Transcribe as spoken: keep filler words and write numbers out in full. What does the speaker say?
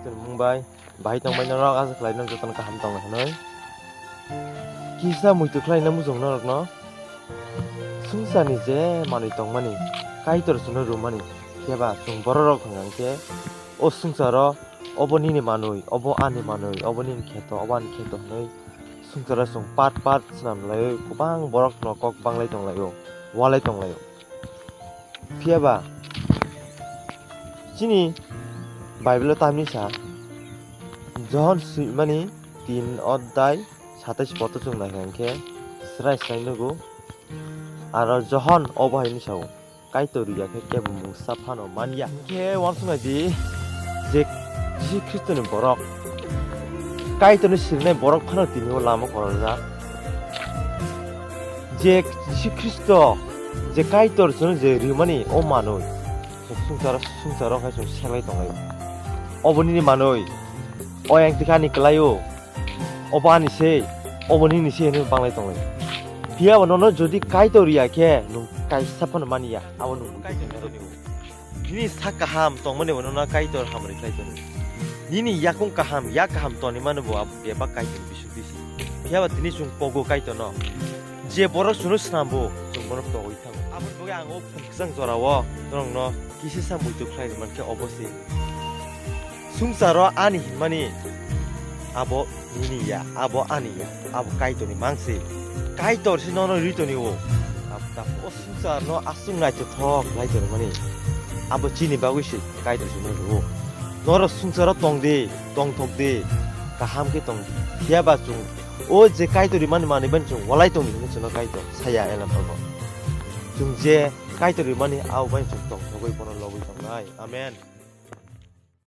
Chwng mung bai, bahai tongbai norok, asa khlai no jotono kaham tong hinwi. Kisa muitu khlai na mujung norokno. Swngcharni je manwi tongmani, Kaitor chwngno rwmani, phiya ba chwng bororok hwnkha khe o swngcharo obo nini manwi, obo ani manwi, obo nini kheto, obo ani kheto hinwi swngcharo chwng part part swnam laiwi kwbang borokno kok banglai tonglaio, walai tonglaio. Phiya ba chini Bible-o tamni sa, Johon swimani tin odhyay satais poto chwng naikha hwnkhe srai srai nugo. Aro Johon obo hai ni sao, Kaitor ya khe kebo mungsa phano man ya. Hwnkhe uansuk nai di, je Jisu Khristoni borok, Kaitorni sirinai borok phano tini o lama kotorjak. Je Jisu Khristo, je Kaitor chwng je rimani o manwi, swngcharo, swngcharo khe chwng selai tonglaio. Obo nini manwi, o yang tikha ni kwlaio, obo ani se, obo nini se hinwi banglai tonglaio. Phiya bo nono jodi Kaitor ya khe nwng kaisa phano mani ya, abo nwng Kaitor ni. Nini sak kaham tongmani bo nono Kaitor hamari khlai tongo. Nini yakung kaham, yak kaham toni mano bo abo bebak Kaitor bisuk bisi. Phiya ba tini chwng pogo Kaitorno. Je borok chwngno swnambo, chwng bono pogwi thango. Aboni bagwi ang o phung kwchang jorao norokno kisa sa muitu khlai rwmankhe obo se. Swngcharo ani hinmani abo nini ya, abo ani ya, abo Kaitorni mang se. Kaitor se nono ri toni o. Abo ta-, o swngcharno aswk naithothok khlai tonmani. Abo chini bagwi se Kaitor se nono rwo. Norok swngcharo tong di, tongthok di, kaham khe tong di. Phiya ba chwng o je Kaitor rimani manwi bai chwng walai tong di hinwi chwngno Kaitor saya elam rwgo. Chwng je Kaitor rimani abo bai chwng tongthogwi bono lobwi tongnai. Amen.